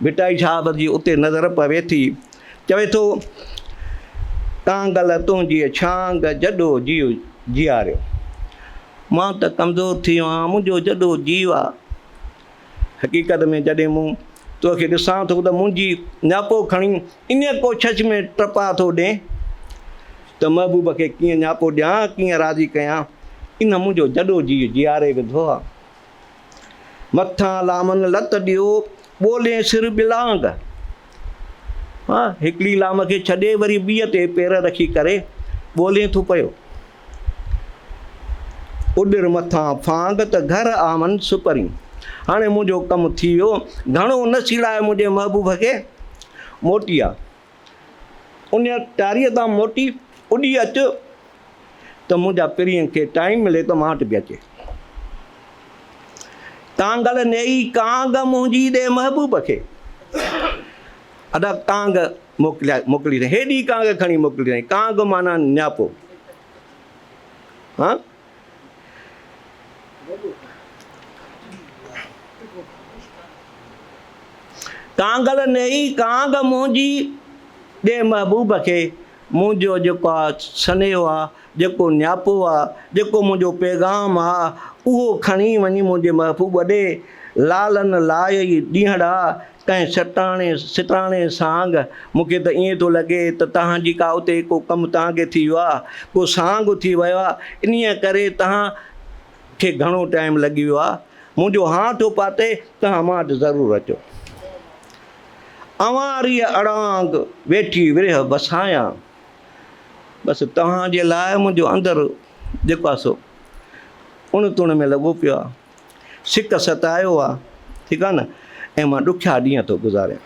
ڀٽائي صاحب جي اتي نظر پوي ٿي. چوي ٿو، ڪانگل تنهنجيء ڇانگ، جڏو جيء جياريو. مان ته ڪمزور ٿي ويو آهيان، منهنجو جڏو جيء آ. حقيقت ۾ جڏهن مون توکي ڏسان ٿو ته منهنجي نياپو کڻي انهيء ڪوشش ۾ ٽپا ٿو ڏين ته محبوب کي ڪيئن نياپو ڏيان، ڪيئن راضي ڪيان، ان منهنجو جڏو جيء جياري وڌو آ. مٿان لامن لت ڏيو، ٻولين سر ٻلانگ. ها، هڪڙي لام کي ڇڏي وري ٻيء تي پير رکي ڪري ٻولين ٿو پيو. اڏر مٿان ڦانگ ته گهر آون سپرين. هاڻي منهنجو ڪم ٿي ويو، گهڻو نه سيڙاء منهنجي محبوب کي، موٽي آ. انهيء ٽاريء تان موٽي اڏي اچ ته منهنجا پرينء کي ٽائيم ملي ته مان وٽ به اچي. ڪانگل نيئي ڪانگ منهنجي ڏي محبوب کي. ادا ڪانگ موڪليا موڪلي اٿئي، هيڏي ڪانگ کڻي موڪلي اٿئي. ڪانگ معنيٰ نياپو. ها ڪانگل نيئي ڪانگ منهنجي ڏي محبوب کي. منهنجو جيڪو آ سنيهو آ، جيڪو نياپو آ، جيڪو منهنجو پيغام آ، اهو کڻي وڃي منهنجي محبوب ڏي. لالن لائي ڏينهڙا، ڪنهن سٽاڻي ستاڻي سانگ. مون کي ته ائين ٿو لڳي ته توهان جي ڪا اتي ڪو ڪم توهان کي ٿي ويو آ، ڪو سانگ ٿي ويو آ، انهيء ڪري توهان کي گهڻو ٽائيم لڳي ويو آ. منهنجو هانء ٿيو پاتي، توهان مان وٽ ضرور اچو. اوهان ريء اڙانگ، ويٺي ورهه وسايان. بس توهان جي لاء منهنجو اندر جيڪو آهي سو اڻ تڻ ۾ لڳو پيو آهي. سڪ ستايو آهي، ٺيڪ آهي نه، ۽ مان ڏکيا ڏينهن ٿو گذاريان.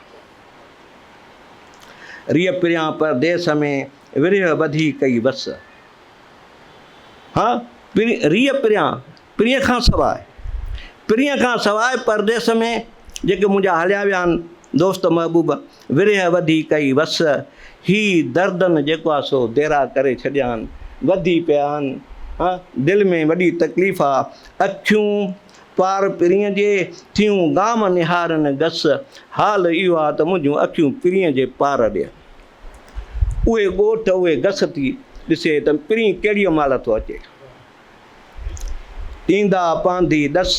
ريء پريان پرديس ۾، ورهه وڌي ڪئي وس. ها ريء پريان، پرينء کان سواء، پرينء کان سواء پرديس ۾، جيڪي منهنجا هليا ويا آهن دوست محبوب، ورهيه وڌي ڪئي وس، هي دردن جيڪو آ سو ديرا ڪري ڇڏيا آهن، وڌي پيا آهن، ها دل ۾ وڏي تڪليف آ، اکيون پار پرينء جي، ٿيون گام نهارن گس، حال اهو آ ته منهنجون اکيون پرينء جي پار ڏي. اهي ڳوٺ اهي گس ٿي ڏسي ته پرين ڪهڙيء مهل ٿو اچي. ڏيندا پانڌي ڏس،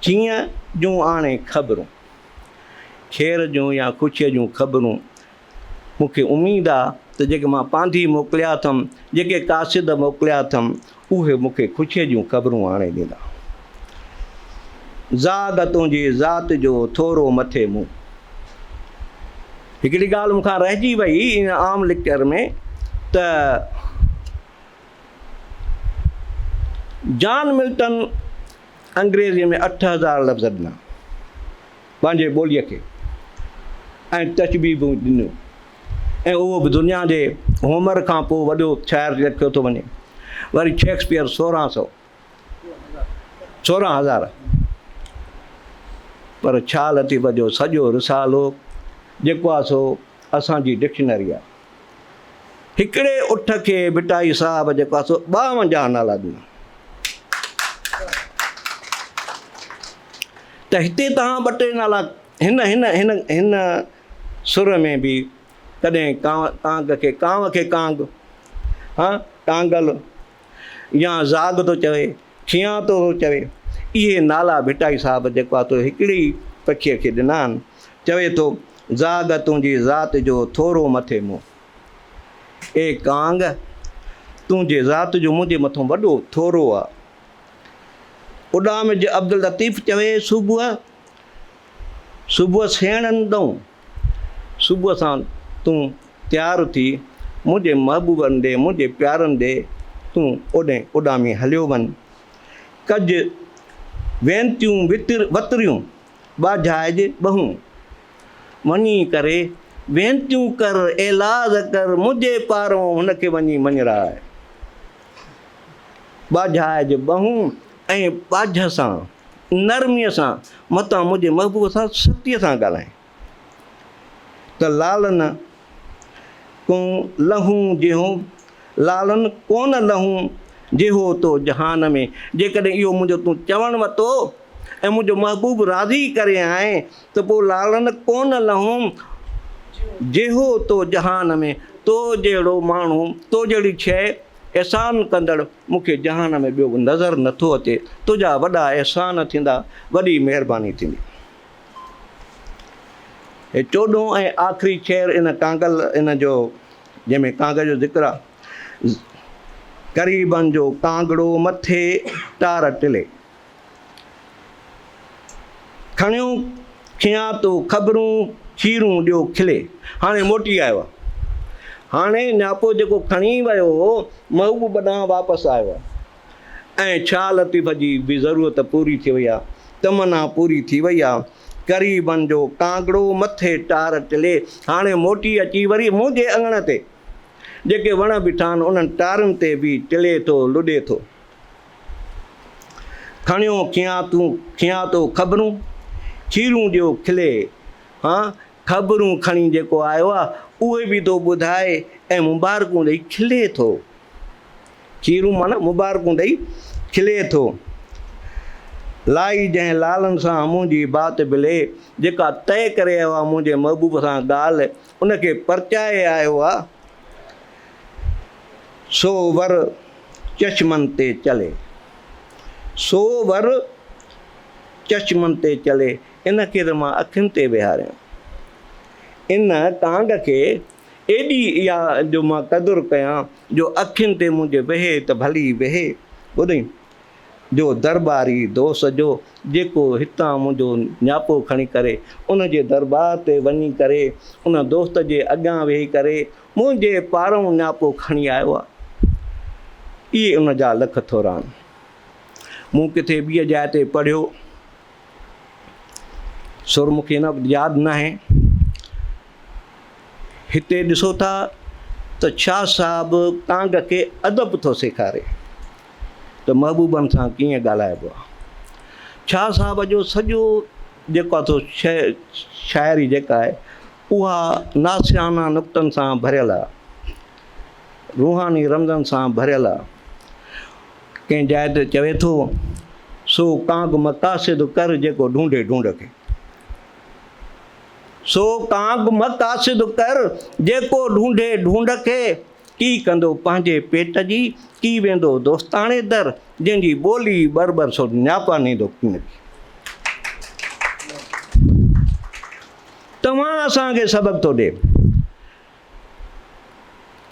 کينء جون آڻي خبرون. خير جون يا خوشيء جون خبرون. مون کي اميد آ ته جيڪي مان پانڌي موڪليا اٿم، جيڪي قاصد موڪليا اٿم، اهي مون کي خوشيء جون خبرون آڻي ڏيندا. زاغ تنهنجي ذات جو ٿورو مٿي مون. هڪڙي ڳالهه مون کان رهجي وئي ان عام ليڪچر ۾ ته جان ملٽن انگريزيء ۾ 8000 لفظ ڏنا پنهنجي ٻوليء کي ۽ تشبيهون ڏنيون ۽ اهو به دنيا جي هومر کان پوء وڏو شاعر ليکيو ٿو وڃي. وري شيڪسپيئر سورهن سو 16000 پر شاهه لطيف جو سڄو رسالو جيڪو آهي سو اسان جي ڊڪشنري آهي. هڪڙي اٺ کي ڀٽائي صاحب جيڪو آهي سو 52 نالا ڏنا. ته هتي توهان ٻه ٽي نالا هن هن هن هن سر ۾ به ڪڏهن ڪانء ڪانگ کي ڪانء کي ڪانگ ها ڪانگل يا زاغ ٿو چوي، کيان ٿو چوي. اهي نالا ڀٽائي صاحب جيڪو آهي سو هڪڙي ئي پکيء کي ڏنا آهن. چوي ٿو، زاغ تنهنجي ذات جو ٿورو مٿي مون. اي ڪانگ! تنهنجي ذات جو منهنجي مٿون وڏو ٿورو آ. اڏامج عبداللطيف چوي، صبح صبح سيڻن ڏئون. صبح سان تون تيار ٿي منهنجي محبوبن ڏي، منهنجي پيارن ڏي تون اوڏهين اڏامي هليو وڃ. ڪج وينتيون وتريون ٻاجهائج ٻهون. وڃي ڪري وينتيون ڪر، ايلاز ڪر، منهنجي پارئون هن کي وڃي مڃراء. ٻاجهائج ٻهون ۽ ٻاجهه سان، نرميء سان، متان منهنجي محبوب سان سختيء سان ڳالهائين. ته لالن ڪون لهون جيهو، لالن ڪونه لهون جيهو تو جهان ۾، جيڪڏهن اهو منهنجو تون چوڻ وتو ۽ منهنجو محبوب راضي ڪري آئين ته پوء لالن ڪونه لهون جيهو تو جهان ۾، تو جهڙو ماڻهو، تو جهڙي شيء احسان ڪندڙ مون کي جهان ۾ ٻيو نظر نٿو اچي، تنهنجا وڏا احسان ٿيندا، وڏي مهرباني ٿيندي. هي چوڏهون ۽ آخري شعر ان ڪانگل ان جو جنهن ۾ ڪانگ جو ذڪر آ. قريبن جو ڪانگڙو مٿي ٽار ٽلي. کڻيو کيان تو خبرون کيرون ڏيو کلي. هاڻي موٽي آيو آ. هاڻي نياپو جيڪو کڻي ويو هو محبوب ڏانهن واپس آيو آ. ۽ شاهه لطيف جي به ضرورت پوري ٿي وئي آ، تمنا پوري ٿي وئي آ. قريبن جو ڪانگڙو مٿي ٽار ٽلي، هاڻي موٽي اچي وري منهنجي اڱڻ تي جيڪي وڻ بيٺا آهن، انهن ٽارن تي به ٽلي ٿو، لڏي ٿو. کڻيو کيان تون کيان تو خبرون، کيرون ڏيو کلي. ها خبرون کڻي جيڪو آيو آ، اهي به ٿو ٻڌائي ۽ مبارڪون ڏئي کلي ٿو. کيرون معنيٰ مبارڪون ڏئي کلي ٿو. لائي جنهن لالن سان منهنجي بات بلي، جيڪا طئي ڪري آيو آ منهنجي محبوب سان ڳالهه، ان کي پرچائي آيو آ، سو ور چشمن تي چلي. سو ور چشمن تي چلي، ان کي ته مان اکين تي ويهاريان. ان ڪانگ کي ايڏي اها جو مان قدر ڪيان جو اکين تي منهنجي ويهي ته ڀلي ويهي. ٻڌئي؟ جو درٻاري دوست جو جيڪو هتان منهنجو نياپو کڻي ڪري ان جي درٻار تي وڃي ڪري ان دوست جي اڳيان ويهي ڪري منهنجي پارئون نياپو کڻي آيو آ. اهي ان جا لک ٿورا آهن. مون ڪٿي ٻيء جاء تي پڙهيو. سر مون کي هن وقت ياد ناهي. هتي ڏسو ٿا ته شاهه صاحب ڪانگ کي ادب ٿو سيکاري ته محبوبن سان ڪيئن ڳالهائبو آهي. شاهه صاحب جو سڄو جيڪو آهي سو شاعري جيڪا آهي اها ناصحانه نقطن سان ڀريل آهي، روحاني رمزن سان ڀريل آهي. ڪنهن جاء تي چوي ٿو، سو ڪانگ مقاصد ڪر جيڪو ڍونڍي ڍونڍ کي. سو ڪانگ مقاصد ڪر جيڪو ڍونڍي ڍونڍ کي. ڪي ڪندو پنهنجي پيٽ جي، ڪي ويندو دوستاڻي در، جنهن جي ٻولي ٻر ٻر سو نياپا نيندو ڪين ڪي. توهان اسان کي سبق ٿو ڏي.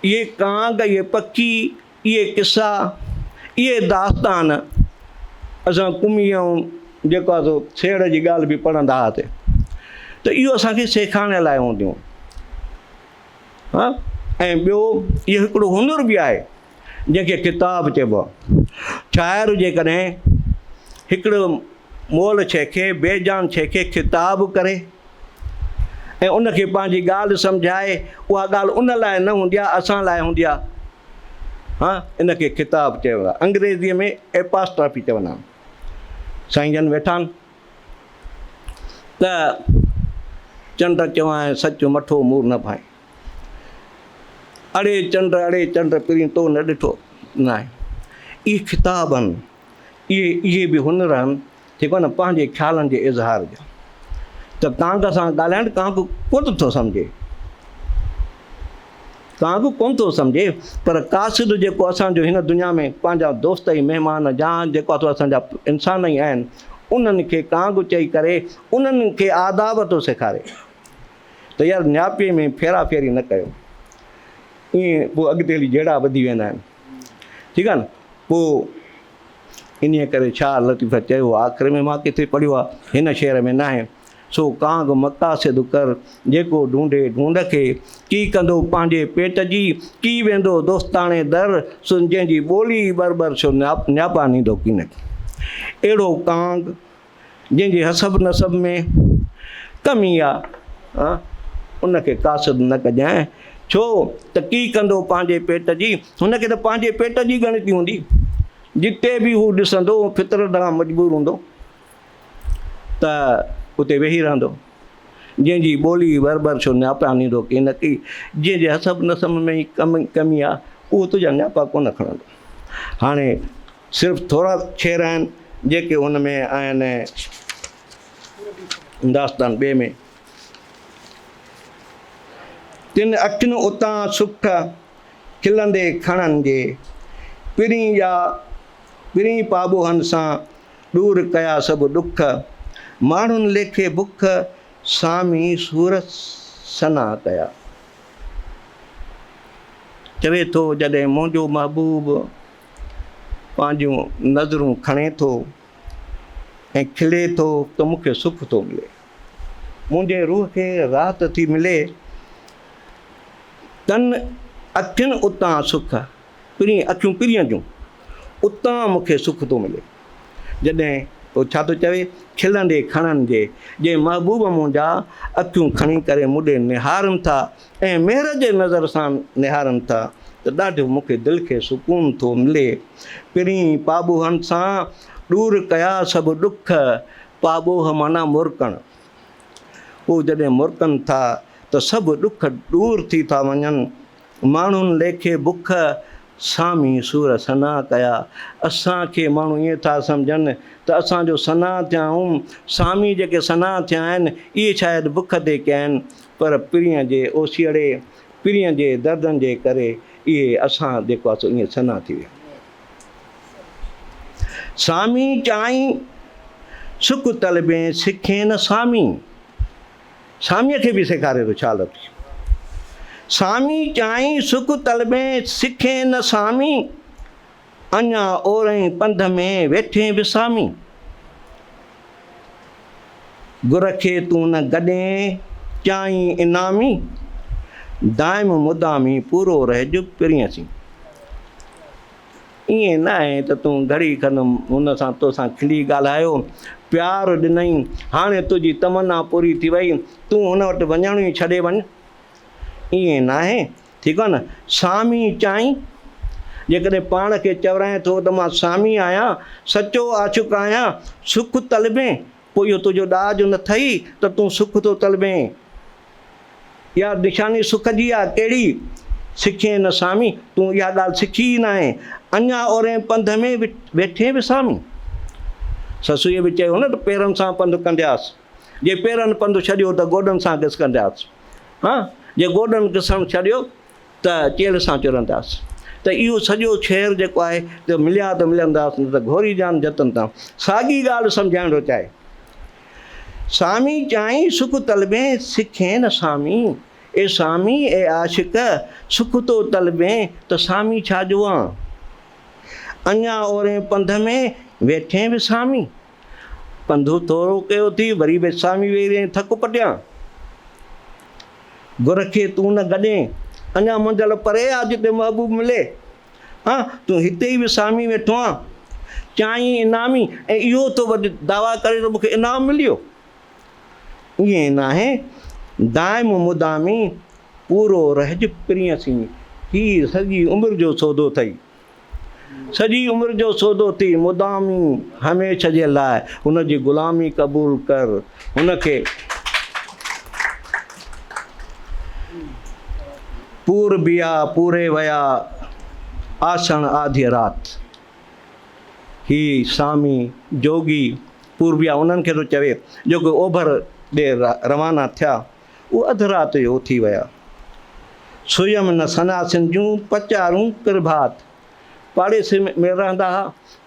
اهي ڪانگ، اهي پکي، اهي قصا، اهي داستان اسان ڪمي ۽ جيڪو آهي سو سيڙ جي ڳالهه به پڙهندا هئاسي ته اهو اسان کي سيکارڻ لاء هونديون ها ۽ ٻيو اهو هڪڙو هنر به آهي جنهن کي ڪتاب چئبو آهي شاعر جيڪڏهن هڪڙو مئل شيء کي بي جان شيء کي خطاب ڪري ۽ ان کي پنهنجي ڳالهه سمجهائي اها ڳالهه ان لاء نه هوندي آهي اسان لاء هوندي آهي ها ان کي خطاب چيو آهي انگريزيء ۾ ايپاسٽرافي چوندا آهن سائين جن ويٺا آهن ته چنڊ چوانء سچ مٺو مور نه ڀانء اڙي چنڊ اڙي چنڊ پرين تو نه ڏٺو ناهي اهي خطاب آهن اهي اهي به هنر آهن ٺيڪ آهي نه پنهنجي خيالن جي اظهار جا ته ڪانگ سان ڳالهائڻ ڪانگ ڪونه ٿو سمجهي ڪانگ ڪونه ٿو سمجهي پر قاصد جيڪو اسان جو هن دنيا ۾ پنهنجا دوست ۽ مهمان جا جيڪو اٿو اسان جا انسان ئي آهن انهن کي ڪانگ چئي ڪري انهن کي آداب ٿو سيکاري ته يار نياپي ۾ ڦيرا ڦيري نه ڪيو ائين پوء اڳتي هلي جهيڙا وڌي ويندا آهن ٺيڪ آهي نه پوء انهيء ڪري شاهه لطيف چيو آخر ۾ مان ڪٿي پڙهيو آهي، هن شعر ۾ ناهي. سو ڪانگ مقاصد ڪر، جيڪو ڍونڍي ڍونڍ کي. ڪي ڪندو پنهنجي پيٽ جي، ڪي ويندو دوستاڻي در، سو جنهن جي ٻولي ئي ٻر ٻر، سو نياپا نيندو ڪينڪ. اهڙو ڪانگ جنهن جي حسب نسب ۾ ڪمي آ، ان کي قاصد نه ڪجانء، ڇو ته ڪي ڪندو پنهنجي پيٽ جي، هن کي ته پنهنجي پيٽ جي ڳڻتي هوندي، جتي به هو ڏسندو فطرت کان مجبور هوندو ته اتي ويهي رهندو، جنهن جي ٻولي ور ور ڇو نياپا نيندو ڪينڪي، جنهن جي حسب نسب ۾ ئي ڪمي آ، اهو تنهنجا نياپا ڪونه کڻندو. هاڻي صرف ٿورا شعر آهن جيڪي ان ۾ آهن داستان ٻئي ۾. تن اکين اتان سک کلندي کڻن جي، پرين جا پرين پاٻوهن سان ڏور ڪيا سڀ ڏک، ماڻهن ليکي بک سامي سور سنا ڪيا. چوي ٿو جڏهن منهنجو محبوب پنهنجون نظرون کڻي ٿو ۽ کلي ٿو ته مون کي سک ٿو ملي. منهنجي روح کي راحت ٿي ملي. تن اکين اتان سک، پرين اکيون پرينء جون، اتان مون کي سک ٿو ملي. جڏهن هو ڇا ٿو چوي، کلندي کڻن جي، جي محبوب منهنجا اکيون کڻي ڪري مون ڏي نهارن ٿا ۽ مهر جي نظر سان نهارن ٿا ته ڏاڍو مون کي دل کي سڪون ٿو ملي. پرين پاٻوهن سان ڏور ڪيا سڀ ڏک، پاٻوهه معنيٰ مرڪڻ. هو جڏهن مرڪن ٿا ته سڀ ڏک ڏور ٿي ٿا وڃن. ماڻهن ليکي بک، سامي سور ثنا ڪيا. اسان کي ماڻهو ائين ٿا سمجهن ته اسان جو ثنا ٿيا آهيون. سامي جيڪي ثنا ٿيا آهن، اهي شايد بک تي ڪيا آهن، پر پرينء جي اوسيئڙي، پرينء جي دردن جي ڪري اهي اسان جيڪو آهي سو ائين ثنا ٿي ويا. سامي چائين، سک طلبين سکين نه سامي. ساميء کي به سيکاري ٿو ڇا لفظ. سامي چائين سک طلبين سکين نه سامي. اڃا اورئين پنڌ ۾ ويٺين وسامي. گر کي تون نه گڏين، چائين انعامي. دائم مدامي پورو رهج پرينء سين. ائين نه آهي ته تون گهڙي کن هن سان توسان کلي ڳالهايو، پيار ڏنئي، هاڻي تنهنجي تمنا پوري ٿي وئي، تون هن وٽ وڃڻ ئي ڇڏي وڃ. ائين ناهي، ٺيڪ آهي نه؟ سامي چائين، جيڪڏهن پاڻ کي چورائين ٿو ته مان سامي آهيان، سچو عاشق آهيان، سک طلبين، پوء اهو تنهنجو ڏاج نه ٿئي ته تون سک ٿو طلبين. اها نشاني سک جي آهي، ڪهڙي؟ سکين نه سامي، تون اها ڳالهه سکي ئي ناهين، اڃا اورين پنڌ ۾ ويٺين به سامي. سسئيء به چيو نه ته پيرن سان پنڌ ڪندياس. جي پيرن پنڌ ڇڏيو ته گوڏن سان گسڪندياس. ها، جي گوڏن گسڻ ڇڏيو ته چيلهه سان چرنداس. ته اهو سڄو شعر جيڪو آهي ته مليا ته ملنداس نه ته گهوري جان جتن تان. ساڳي ڳالهه سمجهائڻ ٿو چاهي. سامي چائين سک طلبين سکين نه سامي. اي سامي اي عاشق سک ٿو طلبين ته سامي ڇا جو آن. اڃا اورين پنڌ ۾ ويٺين به سامي. پنڌ ٿورو ڪيو ٿي وري به سامي ويهي رهين ٿڪ پٽيان. گر کي تون نه گڏين اڃا منزل پري آ جتي محبوب ملي. ها تون هتي ئي وسامي ويٺو آن. چيائين انعامي ۽ اهو ٿو وڏي دعويٰ ڪري ته مون کي انعام مليو. ائين ناهي، دائم مدامي پورو رهج پرينء سين، هي سڄي عمر جو سودو اٿئي. سڄي عمر جو سودو ٿي مدامي هميشه جي لاء هن جي غلامي قبول ڪر، هن کي. پور بيا پوري ويا، آسڻ آڌيء رات. هي سامي، جوڳي، پوربيا انهن کي ٿو چوي، جيڪي اوڀر ڏي روانا ٿيا، اهي اڌ رات جو اٿي ويا. سوئم نه سناسين جون پچارون پرڀات. پاڙيسي ۾ رهندا ها،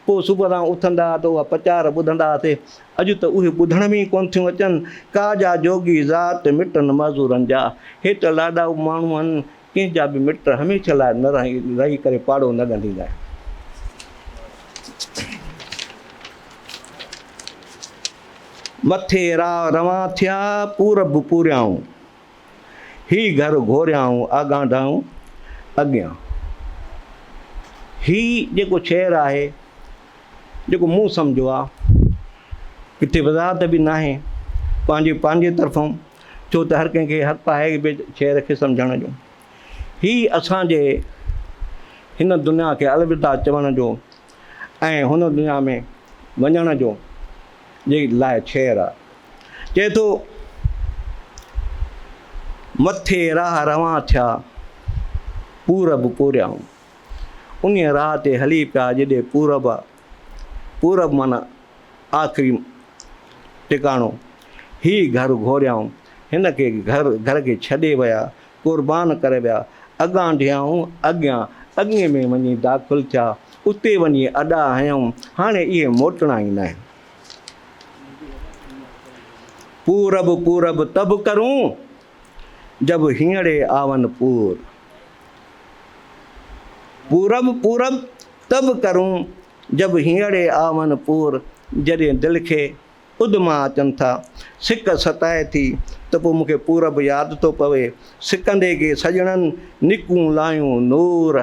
پوء صبح سان اٿندا ها ته اها پچار ٻڌندا هئاسي. اڄ ته اهي ٻڌڻ ۾ ئي ڪونه ٿيون اچن. ڪا جا جوڳي ذات مٽن معذورن جا. هي ته لاڏائو ماڻهو آهن، ڪنهن جا به مٽ هميشه لاء نه رهي ڪري پاڙو نه ڳنڍيندا آهن. مٿي راء روان ٿيا، پورب پوريائون. هي گهر گهوريائون آڳانڍائون اڳيان. هي جيڪو شعر آهي، جيڪو مون سمجهيو آ، ڪٿي وضاحت به ناهي پنهنجي پنهنجي طرفون، ڇو ته هر ڪنهن کي حق آهي به شعر کي سمجهڻ جو. هي اسان جي هن دنيا کي الوداع چوڻ جو ۽ هن دنيا ۾ وڃڻ جو جي لاء شعر آ. چئي ٿو، مٿي راهه روان ٿيا، پورب پوريائون. انهيء راهه تي هلي پيا جيڏي پورب آ. پورب معنيٰ آخري ٽڪاڻو. هي گهر گهوريائون. هن کي گهر گهر کي ڇڏي ويا، قربان ڪري ويا. اڳانڍيائون اڳيان، اڳئين ۾ وڃي داخل ٿيا. اتي وڃي اڏا هنيائون. هاڻي اهي موٽڻا ئي ناهن. پورب پورب تب ڪرون، جب هينئڙي آون پور. پورب پورب تب ڪرون، جب هينئڙي آون پور. جڏهن دل کي اڌما اچن ٿا، سڪ ستائي ٿي ته پوء مون کي پورب ياد ٿو پوي. سڪندي ڪي سڄڻن نڪون لايون نور.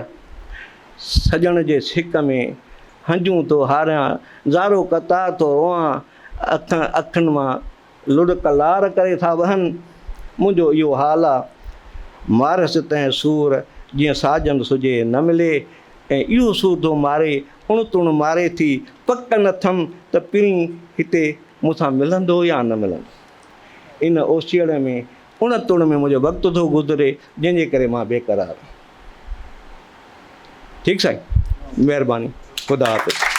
سڄڻ جي سڪ ۾ هنجون ٿو هاريان، زارو قطار ٿو روئان، اکين مان لڙڪ لار ڪري ٿا وهن، منهنجو اهو حال آ. ماريس تنهن سور، جيئن ساجن سجهي نه ملي ۽ اهو سور ٿو ماري، اڻ تڻ ماري ٿي، پڪ نه ٿم ته پرين هتي مون سان ملندو يا نه ملندو. ان اوسيئڙي ۾ اڻ تڻ ۾ منهنجو وقت ٿو گذري، جنهن جي ڪري مان بيقرار آهيان. ٺيڪ سائين مهرباني خدا حافظ.